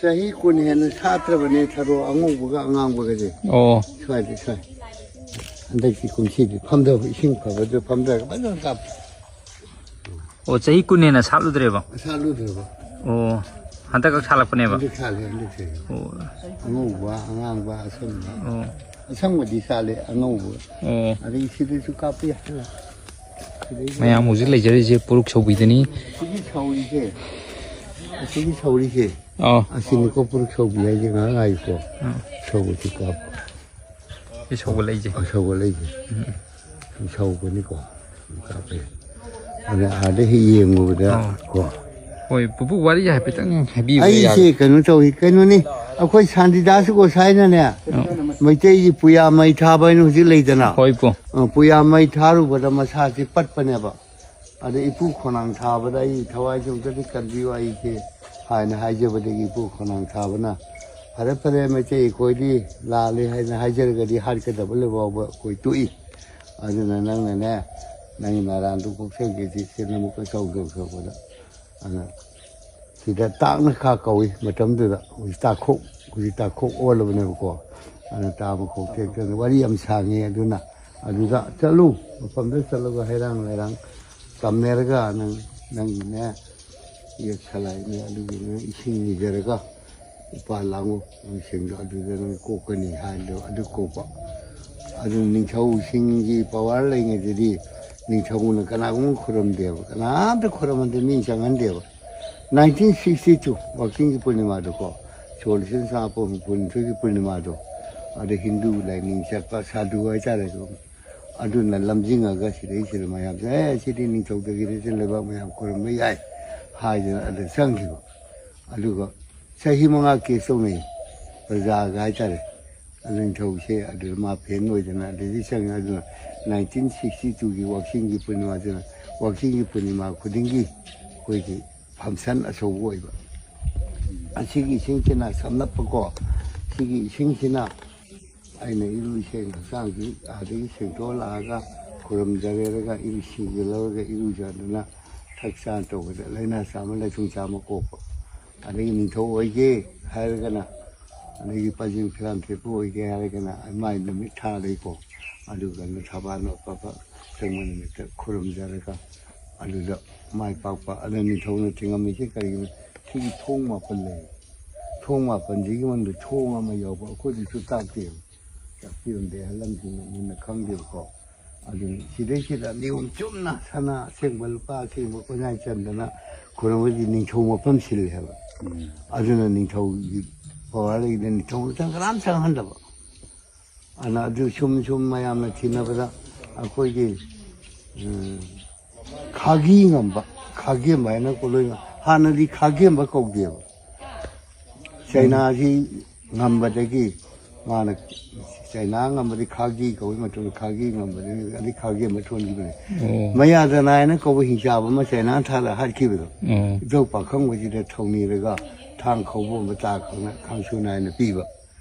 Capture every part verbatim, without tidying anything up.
ꯆꯍꯤ ꯀꯨꯟ ꯍꯦꯟꯅ ꯁꯥꯠꯇ꯭ꯔꯕꯅꯦ ꯊꯔꯣ ꯑꯉꯧꯕꯒ ꯑꯉꯥꯡꯕꯒꯁꯦ꯫ ꯑꯣ꯫ ꯁ꯭ꯋꯥꯏꯗ ꯁ꯭ꯋꯥꯏ꯫ ꯍꯟꯗꯛꯀꯤ ꯀꯨꯝꯁꯤꯗꯤ ꯐꯝꯗꯕ, ꯏꯁꯤꯡ ꯐꯕꯗꯨ ꯐꯝꯗꯔꯒ ꯐꯖꯅ ꯀꯥꯞꯄꯤ꯫ ꯑꯣ, ꯆꯍꯤ ꯀꯨꯟ ꯍꯦꯟꯅ ꯁꯥꯠꯂꯨꯗ꯭ꯔꯦꯕ? ꯁꯥꯠꯂꯨꯗ꯭ꯔꯕ? ꯑꯣ, ꯍꯟꯗꯛ ꯈꯛ ꯁꯥꯠꯂꯛꯄꯅꯦꯕ? ꯍꯟꯗꯛ ꯁꯥꯠꯂꯦ, ꯍꯟꯗꯛ ꯁꯥꯠꯂꯦ꯫ ꯑꯣ꯫ ꯑꯉꯧꯕ, ꯑꯉꯥꯡꯕ, ꯑꯁꯪꯕ꯫ ꯑꯣ꯫ ꯑꯁꯪꯕꯗꯤ ꯁꯥꯠꯂꯦ, ꯑꯉꯧꯕ꯫ ꯑꯣ꯫ ꯑꯗꯒꯤ ꯁꯤꯗꯁꯨ ꯀꯥꯞꯄ ꯌꯥꯏ꯫ ꯁꯤꯗꯩꯁꯤ ꯃꯌꯥꯝ ꯍꯧꯖꯤꯛ ꯂꯩꯖꯔꯤꯁꯦ ꯄꯨꯔꯨꯛ ꯁꯧꯕꯤꯗꯅꯤ꯫ ꯁꯤꯒꯤ ꯁꯧꯔꯤꯁꯦ, ꯑꯁꯤꯒꯤ ꯁꯧꯔꯤꯁꯦ, ꯑꯣ꯫ ꯑꯁꯤꯅꯤꯀꯣ ꯄꯨꯔꯨꯛ ꯁꯧꯕꯤ ꯍꯥꯏꯁꯦ, ꯉꯥꯏꯍꯥꯛ ꯉꯥꯏꯌꯨꯀꯣ꯫ ꯑꯥ꯫ ꯁꯧꯕꯁꯤ ꯀꯥꯞꯄ꯫ ꯁꯤ ꯁꯧꯒꯠꯂꯛꯏꯁꯦ꯫ ꯑ, ꯁꯧꯒꯠꯂꯛꯏꯁꯦ꯫ ꯎꯝ꯫ ꯁꯤ ꯁꯧꯕꯅꯤꯀꯣ꯫ ꯀꯥꯞꯄꯦ꯫ ꯑꯗ ꯑꯥꯗ ꯍꯦꯛ ꯌꯦꯡꯉꯨꯕꯗ ꯑꯣ꯫ ꯀꯣ꯫ ꯍꯣꯏ, ꯄꯨꯄꯨ ꯋꯥꯔꯤ ꯍꯥꯏꯐꯦꯠꯇꯪ ꯍꯥꯏꯕꯤꯕ ꯑꯩꯁꯦ ꯌꯥꯒꯗ꯭ꯔꯥ? ꯀꯩꯅꯣ ꯇꯧꯏ, ꯀꯩꯅꯣꯅꯤ, ꯑꯩꯈꯣꯏ ꯁꯥꯟꯇꯤꯗꯥꯁ ꯒꯣꯁꯥꯏꯅꯅꯦ, ꯑꯣ꯫ ꯃꯩꯇꯩꯒꯤ ꯄꯨꯌꯥ ꯃꯩ ꯊꯥꯕ ꯍꯥꯏꯅ ꯍꯧꯖꯤꯛ ꯂꯩꯗꯅ, ꯍꯣꯏ, ꯄꯨ꯫ ꯑ, ꯄꯨꯌꯥ ꯃꯩ ꯊꯥꯔꯨꯕꯗ ꯃꯁꯥꯁꯤ ꯄꯠꯄꯅꯦꯕ꯫ ꯑꯗ ꯏꯄꯨ ꯈꯣꯡꯅꯥꯡ ꯊꯥꯕꯗ ꯑꯩ ꯊꯋꯥꯏꯁꯦ ꯑꯝꯇꯗꯤ ꯀꯟꯕꯤꯌꯨ ꯑꯩꯁꯦ ꯍꯥꯏꯅ ꯍꯥꯏꯖꯕꯗꯒꯤ ꯏꯄꯨ ꯈꯣꯡꯅꯥꯡ ꯊꯥꯕꯅ, "ꯐꯔꯦ, ꯐꯔꯦ, ꯃꯩꯇꯩ ꯑꯩꯈꯣꯏꯗꯤ ꯂꯥꯜꯂꯦ ꯍꯥꯏꯅ ꯍꯥꯏꯖꯔꯒꯗꯤ ꯍꯥꯠꯀꯗꯕ ꯂꯣꯏꯐꯥꯎꯕ ꯑꯩꯈꯣꯏ ꯇꯣꯛꯏ꯫ ꯑꯗꯨꯅ ꯅꯪꯅꯅꯦ, ꯅꯪꯒꯤ ꯅꯔꯥꯟꯗꯨ ꯀꯣꯛꯆꯒꯦꯗꯤ ꯁꯤ ꯅꯃꯨꯛꯀ ꯆꯥꯎꯗꯕ ꯁꯣꯛꯄꯗ"꯫ ꯑꯗꯨꯅ ꯁꯤꯗ ꯇꯥꯛꯅ ꯈꯥ ꯀꯧꯏ ꯃꯇꯝꯗꯨꯗ꯫ ꯍꯧꯖꯤꯛ ꯇꯥꯈꯣꯛ, ꯍꯧꯖꯤꯛ ꯇꯥꯈꯣꯛ ꯑꯣꯜꯂꯕꯅꯦꯕꯀꯣ꯫ ꯑꯗꯨꯅ ꯇꯥꯕ ꯈꯣꯛ ꯇꯦꯛꯇꯅ ꯋꯥꯔꯤ ꯌꯥꯝ ꯁꯥꯡꯉꯤ꯫ ꯑꯗꯨꯅ ꯑꯗꯨꯗ ꯆꯠꯂꯨ, ꯃꯐꯝꯗ ꯆꯠꯂꯒ ꯍꯩꯔꯥꯡ ꯂꯩꯔꯥꯡ ꯇꯝꯅꯔꯒ ꯅꯪ, ꯅꯪꯒꯤꯅꯦ ꯌꯦꯛ ꯁꯂꯥꯏꯅꯦ, ꯑꯗꯨꯒꯤꯅꯦ ꯏꯁꯤꯡ ꯅꯤꯖꯔꯒ ꯎꯄꯥꯜ ꯂꯥꯡꯉꯨ, ꯅꯪ ꯁꯦꯡꯗꯣꯛ-, ꯑꯗꯨꯗ ꯅꯪ ꯀꯣꯛꯀꯅꯤ ꯍꯥꯏꯕꯗꯣ ꯑꯗꯨ ꯀꯣꯛꯄ꯫ ꯑꯗꯨ ꯅꯤꯡꯊꯧꯁꯤꯡꯒꯤ ꯄꯋꯥꯔ ꯂꯩꯉꯩꯗꯗꯤ ꯅꯤꯡꯊꯧꯅ ꯀꯅꯥꯒꯨꯝꯕ ꯈꯨꯔꯨꯝꯗꯦꯕ, ꯀꯅꯥꯝꯇ ꯈꯨꯔꯨꯝꯍꯟꯗꯦ, ꯃꯤ ꯆꯪꯍꯟꯗꯦꯕ꯫ ꯅꯥꯏꯟꯇꯤꯟ ꯁꯤꯛꯁꯇꯤ ꯇꯨ ꯋꯥꯛꯆꯤꯡꯒꯤ ꯄꯨꯔꯅꯤꯃꯥꯗꯀꯣ, ꯁꯣꯔ ꯂꯤꯁꯤꯡ ꯆꯥꯝꯃꯥꯄꯟ ꯍꯨꯝꯐꯨ ꯅꯤꯊꯣꯏꯒꯤ ꯄꯨꯔꯅꯤꯃꯥꯗꯣ, ꯑꯗ ꯍꯤꯟꯗꯨ ꯂꯥꯏꯅꯤꯡ ꯆꯠꯄ ꯁꯥꯗꯨ ꯍꯥꯏꯇꯥꯔꯦ, ꯑꯗꯨꯅ ꯂꯝꯖꯤꯡꯉꯒ ꯁꯤꯗꯩꯁꯤꯗ ꯃꯌꯥꯝꯁꯦ, "ꯑꯦ, ꯁꯤꯗꯤ ꯅꯤꯡꯊꯧꯗꯒꯤꯅꯤ, ꯁꯤ ꯂꯩꯕꯥꯛ ꯃꯌꯥꯝ ꯈꯨꯔꯨꯝꯕ ꯌꯥꯏ" ꯍꯥꯏꯗꯅ ꯑꯗ ꯆꯪꯈꯤꯕ꯫ ꯑꯗꯨꯒ ꯆꯍꯤ ꯃꯉꯥ ꯀꯦꯁ ꯇꯧꯅꯩ, ꯄ꯭ꯔꯖꯥꯒ ꯍꯥꯏꯇꯥꯔꯦ꯫ ꯑꯗꯨ ꯅꯤꯡꯊꯧꯁꯦ ꯑꯗꯨꯗ ꯃꯥ ꯐꯦꯟ ꯑꯣꯏꯗꯅ ꯑꯗꯨꯗꯒꯤ ꯆꯪꯉꯦ꯫ ꯑꯗꯨꯅ ꯅꯥꯏꯟꯇꯤꯟ ꯁꯤꯛꯁꯇꯤ ꯇꯨꯒꯤ ꯋꯥꯛꯆꯤꯡꯒꯤ ꯄꯨꯔꯅꯤꯃꯥꯁꯤꯅ ꯋꯥꯛꯆꯤꯡꯒꯤ ꯄꯨꯔꯅꯤꯃꯥ ꯈꯨꯗꯤꯡꯒꯤ ꯑꯩꯈꯣꯏꯒꯤ ꯐꯪꯁꯟ ꯑꯆꯧꯕ ꯑꯣꯏꯕ꯫ ꯑꯁꯤꯒꯤ ꯏꯁꯤꯡꯁꯤꯅ ꯁꯝꯂꯞꯄꯀꯣ, ꯁꯤꯒꯤ ꯏꯁꯤꯡꯁꯤꯅ ꯑꯩꯅ ꯏꯔꯨ ꯏꯁꯦꯡ ꯍꯛꯆꯥꯡꯁꯤ ꯑꯥꯗꯒꯤ ꯁꯦꯡꯇꯣꯛꯑ ꯂꯥꯛꯑꯒ ꯈꯨꯔꯨꯝꯖꯔꯦꯔꯒ ꯏꯔꯨ ꯏꯁꯤꯡꯁꯦ ꯂꯧꯔꯒ ꯏꯔꯨꯖꯗꯅ ꯊꯛ ꯆꯥ ꯇꯧꯕꯗ ꯂꯥꯏꯅꯥ ꯆꯥꯝꯃ ꯂꯥꯏꯊꯨꯡ ꯆꯥꯝꯃ ꯀꯣꯛꯄ꯫ ꯑꯗꯒꯤ ꯅꯤꯡꯊꯧ ꯑꯣꯏꯒꯦ, ꯍꯥꯏꯔꯒꯅ, ꯑꯗꯒꯤ ꯄꯥꯖꯤꯡ ꯐꯤꯔꯥꯟ ꯊꯦꯠꯄ ꯑꯣꯏꯒꯦ ꯍꯥꯏꯔꯒꯅ, ꯃꯥꯏ ꯅꯨꯃꯤꯠ ꯊꯥꯗꯩꯀꯣ, ꯑꯗꯨꯒ ꯊꯕꯥꯟ ꯑꯐꯕ ꯆꯪꯕ ꯅꯨꯃꯤꯠꯇ ꯈꯨꯔꯨꯝꯖꯔꯒ, ꯑꯗꯨꯗ ꯃꯥꯏ ꯄꯥꯛꯄ꯫ ꯑꯗ ꯅꯤꯡꯊꯧꯅ ꯊꯤꯡꯉꯝꯃꯤꯁꯦ ꯀꯔꯤꯒꯤꯅꯣ? ꯁꯤꯒꯤ ꯊꯣꯡ ꯃꯥꯄꯟ ꯂꯩ꯫ ꯊꯣꯡ ꯃꯥꯄꯟꯁꯤꯒꯤ ꯃꯅꯨꯡꯗ ꯊꯣꯡ ꯑꯃ ꯌꯥꯎꯕ, ꯑꯩꯈꯣꯏꯗꯁꯨ ꯇꯥꯛꯇꯦꯕ꯫ ꯇꯥꯛꯄꯤꯔꯝꯗꯦ, ꯑꯍꯜ ꯂꯃꯟꯁꯤꯡꯅ ꯃꯨꯟꯅ ꯈꯪꯗꯦꯕꯀꯣ꯫ ꯑꯗꯨꯅ ꯁꯤꯗꯩꯁꯤꯗ ꯅꯤꯌꯣꯝ ꯆꯨꯝꯅ ꯁꯅꯥ ꯑꯁꯦꯡꯕ, ꯂꯨꯄꯥ ꯑꯁꯦꯡꯕ ꯀꯣꯏꯅꯥꯏ ꯆꯟꯗꯅ ꯈꯨꯔꯨꯝꯕꯗꯤ ꯅꯤꯡꯊꯧ ꯃꯐꯝ ꯁꯤꯜꯂꯦ ꯍꯥꯏꯕ꯫ ꯑꯗꯨꯅ ꯅꯤꯡꯊꯧꯒꯤ ꯄꯋꯥꯔ ꯂꯩꯗꯅ ꯅꯤꯡꯊꯧ ꯃꯊꯪ ꯀꯅꯥꯝ ꯆꯪꯍꯟꯗꯕ꯫ ꯑꯗꯨꯅ ꯑꯗꯨ ꯁꯨꯝ ꯁꯨꯝ ꯃꯌꯥꯝꯅ ꯊꯤꯅꯕꯗ ꯑꯩꯈꯣꯏꯒꯤ, ꯎꯝ, ꯈꯥꯒꯤ ꯉꯝꯕ, ꯈꯥꯒꯦꯝꯕ ꯍꯥꯏꯅ ꯀꯣꯂꯣꯏ-, ꯍꯥꯟꯅꯗꯤ ꯈꯥꯒꯦꯝꯕ ꯀꯧꯗꯦꯕ꯫ ꯆꯩꯅꯥꯁꯤ ꯉꯝꯕꯗꯒꯤ ꯃꯥꯅ, ꯆꯩꯅꯥ ꯉꯝꯕꯗꯤ ꯈꯥꯒꯤ ꯀꯧꯏ, ꯃꯇꯝꯗ ꯈꯥꯒꯤ ꯉꯝꯕꯗꯒꯤ ꯑꯗꯩ ꯈꯥꯒꯦꯝꯕ ꯊꯣꯟꯈꯤꯕꯅꯦ꯫ ꯑꯣ꯫ ꯃꯌꯥꯗ ꯅꯥꯏꯅ ꯀꯧꯕ ꯍꯤꯡꯆꯥꯕ ꯑꯃ ꯆꯩꯅꯥ ꯊꯥꯗ ꯍꯥꯠꯈꯤꯕꯗꯣ꯫ ꯑꯣ꯫ ꯏꯙꯧ ꯄꯥꯈꯪꯕꯁꯤꯗ ꯊꯧꯅꯤꯔꯒ ꯊꯥꯡ ꯈꯧꯕ ꯑꯃ ꯇꯥ ꯈꯪꯅ ꯈꯥꯡꯁꯨ ꯅꯥꯏꯅ ꯄꯤꯕ꯫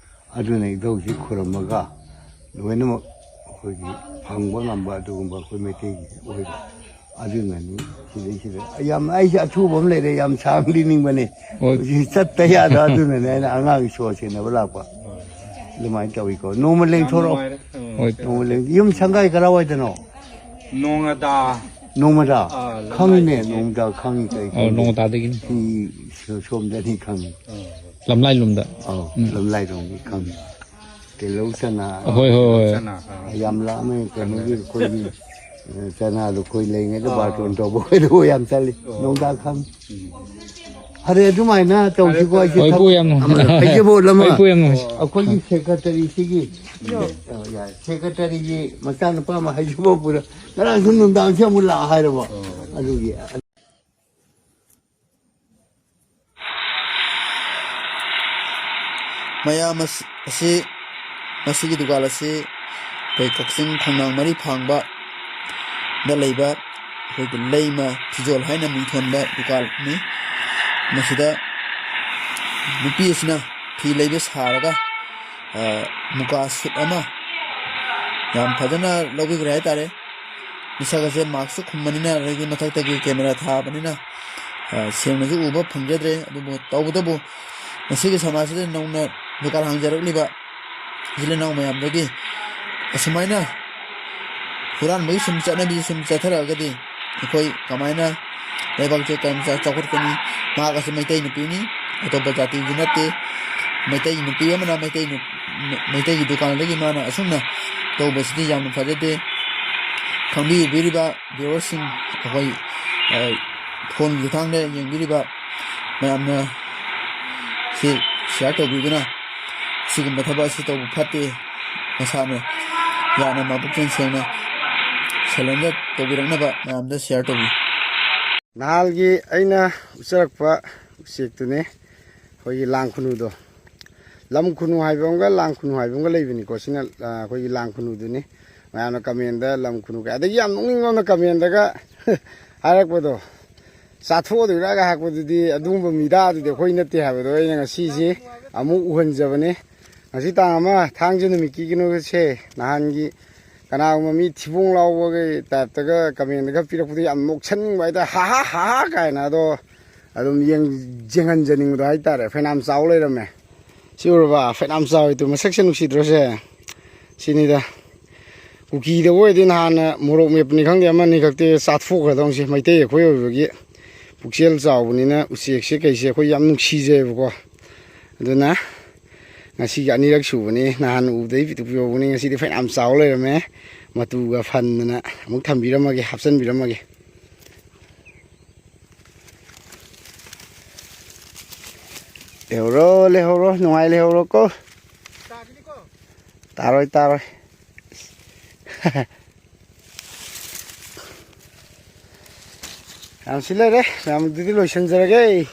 ꯑꯗꯨꯅ ꯏꯙꯧꯁꯤ ꯈꯨꯔꯨꯝꯃꯒ ꯂꯣꯏꯅꯃꯛ ꯑꯩꯈꯣꯏꯒꯤ ꯐꯪꯕ ꯉꯝꯕ ꯑꯗꯨꯒꯨꯝꯕ ꯑꯩꯈꯣꯏ ꯃꯩꯇꯩꯒꯤ ꯑꯣꯏꯕ꯫ ꯑꯗꯨꯅꯅꯤ ꯁꯤꯗꯩꯁꯤꯗ ꯌꯥꯝ, ꯑꯩꯁꯦ ꯑꯊꯨꯕ ꯑꯃ ꯂꯩꯔꯦ, ꯌꯥꯝ ꯁꯥꯡ ꯂꯤꯅꯤꯡꯕꯅꯦ꯫ ꯍꯣꯏ꯫ ꯍꯧꯖꯤꯛ ꯆꯠꯇ ꯌꯥꯗ, ꯑꯗꯨꯅꯅꯦ ꯑꯩꯅ ꯑꯉꯥꯡꯒꯤ ꯁꯣ ꯁꯦꯟꯅꯕ ꯂꯥꯛꯄ꯫ ꯑꯗꯨꯃꯥꯏꯅ ꯇꯧꯋꯤꯀꯣ꯫ ꯅꯣꯡꯃ ꯌꯥꯝ ꯂꯦꯡꯊꯣꯔꯛꯑꯣ꯫ ꯅꯨꯡꯉꯥꯏꯔꯦ꯫ ꯎꯝ꯫ ꯍꯣꯏ꯫ ꯅꯣꯡꯃ ꯂꯦꯡ-, ꯌꯨꯝ ꯁꯪꯒꯥꯏ ꯀꯔꯥꯏꯋꯥꯏꯗꯅꯣ? ꯅꯣꯡꯉꯗꯥ꯫ ꯅꯣꯡꯃꯗꯥ? ꯑꯥ, ꯈꯪꯉꯤꯅꯦ, ꯂꯝꯂꯥꯏꯗꯒꯤ꯫ ꯅꯣꯡꯃꯗꯥ ꯈꯪꯉꯤ, ꯀꯩ ꯑꯣ, ꯈꯪꯉꯤ? ꯅꯣꯡꯉꯗꯥꯗꯒꯤꯅꯤ꯫ ꯁꯤ ꯁꯣꯝꯗꯅꯤ ꯈꯪꯉꯤ꯫ ꯑꯥ꯫ ꯂꯝꯂꯥꯏ ꯂꯣꯝꯗ꯫ ꯑꯧ, ꯎꯝ꯫ ꯂꯝꯂꯥꯏꯔꯣꯝꯒꯤ ꯈꯪꯉꯤ꯫ ꯇꯤꯜꯍꯧ ꯆꯅꯥ꯫ ꯍꯣꯏ, ꯍꯣꯏ, ꯍꯣꯏ꯫ ꯆꯅꯥ, ꯑꯥ꯫ ꯌꯥꯝ ꯂꯥꯛꯑꯝꯃꯦ, ꯀꯩꯅꯣꯒꯤ ꯈꯪꯉꯦ꯫ ꯑꯩꯈꯣꯏꯒꯤ, ꯑ, ꯆꯅꯥꯗꯣ ꯑꯩꯈꯣꯏ ꯂꯩꯉꯩꯗ ꯑꯥ꯫ ꯕꯥꯔꯇꯣꯟ ꯇꯧꯕ ꯑꯩꯈꯣꯏꯗꯣ ꯌꯥꯝ ꯆꯠꯂꯤ꯫ ꯑꯣ꯫ ꯅꯣꯡꯗꯥ ꯈꯪꯉꯤ꯫ ꯎꯝ꯫ ꯐꯔꯦ, ꯑꯗꯨꯃꯥꯏꯅ ꯇꯧꯁꯤꯀꯣ꯫ ꯐꯔꯦ, ꯑꯩꯁꯦ ꯐꯔꯦ꯫ ꯍꯣꯏ, ꯊꯕꯛ ꯄꯨ, ꯌꯥꯝ ꯅꯨꯡꯉꯥꯏ꯫ ꯑꯃ ꯂꯩ꯫ ꯐꯩꯖꯕꯣꯠ ꯑꯃ ꯍꯣꯏ, ꯄꯨ, ꯌꯥꯝ ꯅꯨꯡꯉꯥꯏ꯫ ꯑꯩꯈꯣꯏꯒꯤ ꯁꯦꯀ꯭ꯔꯦꯇꯔꯤꯁꯤꯒꯤ, ꯑ, ꯌꯥꯏ꯫ ꯁꯦꯀ꯭ꯔꯦꯇꯔꯤꯒꯤ ꯃꯆꯥꯅꯨꯄꯥ ꯑꯃ ꯍꯩꯖꯕꯣꯠ ꯄꯨꯔ ꯉꯔꯥꯡꯁꯨ ꯅꯨꯡꯗꯥꯡꯁꯦ ꯑꯃꯨꯛ ꯂꯥꯛꯑꯣ ꯍꯥꯏꯔꯕ꯫ ꯑꯣ꯫ ꯑꯗꯨꯒꯤ꯫ ꯃꯌꯥꯝ ꯑꯁ-, ꯑꯁꯤ, ꯃꯁꯤꯒꯤ ꯗꯨꯀꯥꯟ ꯑꯁꯤ ꯑꯩꯈꯣꯏ ꯀꯛꯆꯤꯡ ꯈꯣꯡꯅꯥꯡ ꯃꯔꯤ ꯐꯥꯡꯕꯗ ꯂꯩꯕ ꯑꯩꯈꯣꯏꯒꯤ ꯂꯩꯃ ꯐꯤꯖꯣꯜ ꯍꯥꯏꯅ ꯃꯤꯡꯊꯣꯟꯕ ꯗꯨꯀꯥꯟꯅꯤ꯫ ꯃꯁꯤꯗ ꯅꯨꯄꯤ ꯑꯁꯤꯅ ꯐꯤ ꯂꯩꯕ ꯁꯥꯔꯒ, ꯑ, ꯃꯨꯀꯥ ꯁꯨꯠ ꯑꯃ ꯌꯥꯝ ꯐꯖꯅ ꯂꯧꯕꯤꯈ꯭ꯔꯦ ꯍꯥꯏꯇꯥꯔꯦ꯫ ꯃꯁꯛ ꯑꯁꯦ ꯃꯥꯛꯁꯁꯨ ꯈꯨꯝꯕꯅꯤꯅ, ꯑꯗꯒꯤ ꯃꯊꯛꯇꯒꯤ ꯀꯦꯃꯦꯔꯥ ꯊꯥꯕꯅꯤꯅ, ꯑ, ꯁꯦꯡꯅꯁꯨ ꯎꯕ ꯐꯪꯖꯗ꯭ꯔꯦ꯫ ꯑꯗꯨꯕꯨ ꯇꯧꯕꯇꯕꯨ ꯉꯁꯤꯒꯤ ꯁꯃꯥꯖꯁꯤꯗ ꯅꯧꯅ ꯗꯨꯀꯥꯟ ꯍꯥꯡꯖꯔꯛꯂꯤꯕ ꯏꯆꯤꯜ ꯏꯅꯥꯎ ꯃꯌꯥꯝꯗꯒꯤ ꯑꯁꯨꯃꯥꯏꯅ ꯍꯨꯔꯥꯟꯕꯒꯤ ꯁꯨꯝ ꯆꯠꯅꯕꯤ ꯁꯨꯝ ꯆꯠꯊꯔꯛꯑꯒꯗꯤ ꯑꯩꯈꯣꯏ ꯀꯃꯥꯏꯅ ꯂꯩꯕꯥꯛꯁꯦ ꯀꯔꯝ ꯆꯥ-, ꯆꯥꯎꯈꯠꯀꯅꯤ? ꯃꯍꯥꯛ ꯑꯁꯤ ꯃꯩꯇꯩ ꯅꯨꯄꯤꯅꯤ, ꯑꯇꯣꯞꯄ ꯖꯥꯇꯤꯒꯤ ꯅꯠꯇꯦ꯫ ꯃꯩꯇꯩ ꯅꯨꯄꯤ ꯑꯃꯅ ꯃꯩꯇꯩ ꯅꯨ-, ꯃꯩꯇꯩꯒꯤ ꯗꯨꯀꯥꯟꯗꯒꯤ ꯃꯥꯅ ꯑꯁꯨꯝꯅ ꯇꯧꯕꯁꯤꯗꯤ ꯌꯥꯝꯅ ꯐꯖꯗꯦ꯫ ꯈꯪꯕꯤꯕꯤꯔꯤꯕ viewerꯁꯤꯡ, ꯑꯩꯈꯣꯏ, ꯑ, phoneꯒꯤ ꯈꯨꯊꯥꯡꯗ ꯌꯦꯡꯕꯤꯔꯤꯕ ꯃꯌꯥꯝꯅ ꯁꯤ share ꯇꯧꯕꯤꯗꯨꯅ ꯁꯤꯒꯨꯝꯕ ꯊꯕꯛ ꯑꯁꯤ ꯇꯧꯕ ꯐꯠꯇꯦ꯫ ꯃꯁꯥꯅ ꯌꯥꯝꯅ ꯃꯕꯨꯛꯆꯦꯜ ꯁꯦꯡꯅ surrender ꯇꯧꯕꯤꯔꯛꯅꯕ ꯃꯌꯥꯝꯗ share ꯇꯧꯕꯤꯌꯨ꯫ ꯅꯍꯥꯜꯒꯤ ꯑꯩꯅ ꯎꯠꯆꯔꯛꯄ ꯎꯆꯦꯛꯇꯨꯅꯤ, ꯑꯩꯈꯣꯏꯒꯤ ꯂꯥꯡ ꯈꯨꯅꯨꯗꯣ꯫ ꯂꯝ ꯈꯨꯅꯨ ꯍꯥꯏꯕ ꯑꯃꯒ ꯂꯥꯡ ꯈꯨꯅꯨ ꯍꯥꯏꯕ ꯑꯃꯒ ꯂꯩꯕꯅꯤꯀꯣ꯫ ꯁꯤꯅ, ꯑ, ꯑꯩꯈꯣꯏꯒꯤ ꯂꯥꯡ ꯈꯨꯅꯨꯗꯨꯅꯤ꯫ ꯃꯌꯥꯝꯅ commentꯗ ꯂꯝ ꯈꯨꯅꯨ ꯀꯥꯏ, ꯑꯗꯒꯤ ꯌꯥꯝ ꯅꯣꯛꯅꯤꯡꯕ ꯑꯃꯅ commentꯗꯒ ꯍꯥꯏꯔꯛꯄꯗꯣ, "ꯆꯥꯊꯣꯛꯑꯗꯣꯏꯔꯥꯒ" ꯍꯥꯏꯔꯛꯄꯗꯨꯗꯤ, ꯑꯗꯨꯒꯨꯝꯕ ꯃꯤꯗꯥꯗꯨꯗꯤ ꯑꯩꯈꯣꯏ ꯅꯠꯇꯦ ꯍꯥꯏꯕꯗꯣ ꯑꯩꯅ ꯉꯁꯤꯁꯦ ꯑꯃꯨꯛ ꯎꯍꯟꯖꯕꯅꯤ꯫ ꯉꯁꯤ ꯇꯥꯡ ꯑꯃ, ꯊꯥꯡꯖ ꯅꯨꯃꯤꯠꯀꯤ ꯀꯩꯅꯣꯁꯦ, ꯅꯍꯥꯟꯒꯤ ꯀꯅꯥꯒꯨꯝꯕ ꯃꯤ ꯊꯤꯕꯣꯡ ꯂꯥꯎꯕꯒꯤ typeꯇꯒ commentꯗꯒ ꯄꯤꯔꯛꯄꯗꯣ ꯌꯥꯝ ꯅꯣꯛꯁꯟꯅꯤꯡꯕ ꯍꯥꯏꯇꯥꯔꯦ, "ꯍꯥ ꯍꯥ ꯍꯥ ꯍꯥ" ꯀꯥꯏꯅ꯫ ꯑꯗꯣ ꯑꯗꯨꯝ ꯌꯦꯡ-, ꯌꯦꯡꯍꯟꯖꯅꯤꯡꯕꯗꯣ ꯍꯥꯏꯇꯥꯔꯦ꯫ ꯐꯅꯌꯥꯝ ꯆꯥꯎ ꯂꯩꯔꯝꯃꯦ꯫ ꯁꯤ ꯎꯔꯕ? ꯐꯅꯌꯥꯝ ꯆꯥꯎꯋꯤ꯫ ꯇꯨ, ꯃꯁꯛꯁꯦ ꯅꯨꯡꯁꯤꯗ꯭ꯔꯣ ꯁꯦ? ꯁꯤꯅꯤꯗ꯫ ꯀꯨꯀꯤꯗ ꯑꯣꯏꯔꯗꯤ ꯅꯍꯥꯟꯅ ꯃꯣꯔꯣꯛ ꯃꯦꯠꯄꯅꯤ ꯈꯪꯗꯦ, ꯑꯃꯅꯤ ꯈꯛꯇꯤ ꯆꯥꯊꯣꯛꯈ꯭ꯔꯗꯧꯅꯤ꯫ ꯁꯤ ꯃꯩꯇꯩ ꯑꯩꯈꯣꯏ ꯑꯣꯏꯕꯒꯤ ꯄꯨꯛꯆꯦꯜ ꯆꯥꯎꯕꯅꯤꯅ ꯎꯆꯦꯛꯁꯦ ꯀꯩꯁꯦ ꯑꯩꯈꯣꯏ ꯌꯥꯝ ꯅꯨꯡꯁꯤꯖꯩꯑꯕꯀꯣ꯫ ꯑꯗꯨꯅ ꯉꯁꯤꯒꯤ ꯑꯅꯤꯔꯛ ꯁꯨꯕꯅꯤ, ꯅꯍꯥꯟ ꯎꯕꯗꯩ ꯄꯤꯛꯇ꯭ꯔꯨ ꯄꯤꯛꯍꯧꯕꯅꯤ, ꯉꯁꯤꯗꯤ ꯐꯅꯌꯥꯝ ꯆꯥꯎ ꯂꯩꯔꯝꯃꯦ꯫ ꯃꯇꯨꯒ ꯐꯟꯗꯅ ꯑꯃꯨꯛ ꯊꯝꯕꯤꯔꯝꯃꯒꯦ, ꯍꯥꯞꯆꯤꯟꯕꯤꯔꯝꯃꯒꯦ꯫ ꯂꯩꯍꯧꯔꯣ, ꯂꯩꯍꯧꯔꯣ, ꯅꯨꯡꯉꯥꯏ ꯂꯩꯍꯧꯔꯣꯀꯣ꯫ ꯇꯥꯔꯣꯏ, ꯇꯥꯔꯣꯏ꯫ ꯌꯥꯝ ꯁꯤ ꯂꯩꯔꯦ, ꯃꯌꯥꯝ ꯑꯗꯨꯗꯤ ꯂꯣꯏꯁꯤꯟꯖꯔꯒꯦ꯫